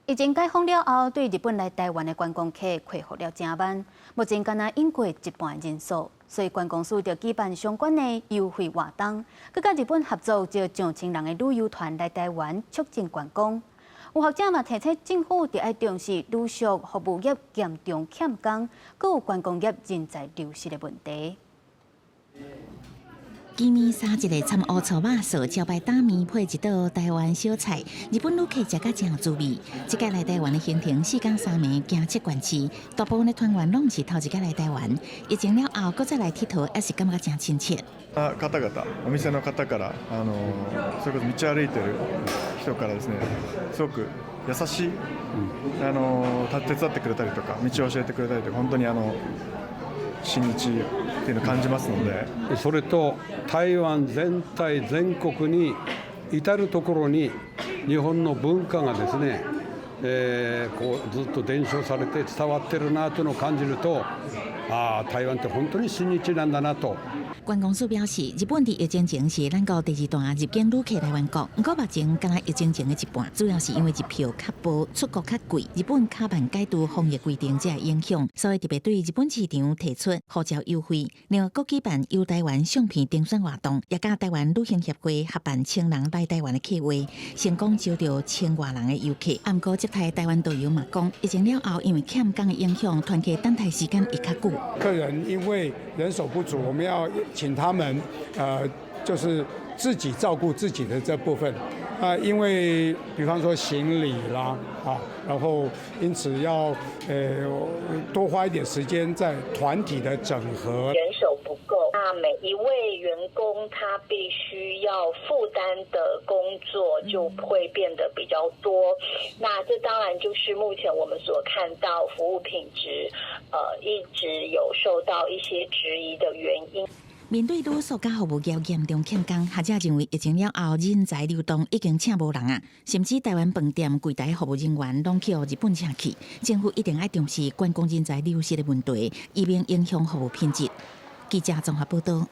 疫情解封了後，對日本來台灣的觀光客恢復了誠慢，目前敢若湧過一半人數，所以觀光署就舉辦相關的優惠活動，閣佮日本合作，招上千人的旅遊團來台灣，促進觀光。有學者嘛提醒政府，著愛重視旅宿服務業嚴重欠工，閣有觀光業人才流失的問題。機麵三一个摻烏醋肉臊，招牌擔麵配一道台灣小菜，日本旅客食甲誠有滋味。這擺來台灣的行程四工三暝，行七縣市，大部分的團員攏毋是頭一擺來台灣。疫情了後，閣再來𨑨迌，猶是感覺誠親切。方々、お店の方から、それこそ道歩いてる人からですね、すごく優しい、手伝ってくれたりとか、道を教えてくれたりとか、本当に親日っていうのを感じますので。それと台湾全体全国に至る所に日本の文化がですね、こうずっと伝承されて伝わってるなというのを感じると、ああ台灣って本当に親日なんだなと。觀光署表示，日本佇疫情前是咱國第二大入境旅客來源國，毋過目前敢若疫情前的一半，主要是因為日票較薄，出國較貴，日本較慢解除防疫規定，才會影響，所以特別對日本市場提出護照優惠，另外閣舉辦遊台灣相片徵選活動，也佮台灣旅行協會合辦千人來台灣的計劃，成功招著千外人的遊客。毋過接待台灣導遊嘛講，疫情了後，因為欠工的影響，團客等待時間會較久。客人因為人手不足，我們要請他們，就是自己照顧自己的這部分，啊，因為比方說行李啦，啊，然後因此要多花一點時間在團體的整合。人手不夠，那每一位員工他必須要負擔的工作就會變得比較多，那這當然就是目前我們所看到服務品質，一直有受到一些質疑的原因。面對旅宿佮服務業嚴重欠工，學者認為疫情了後人才流動已經請無人啊，甚至台灣飯店櫃台服務人員攏去予日本請去。政府一定愛重視觀光人才流失的問題，以免影響服務品質。記者綜合報道。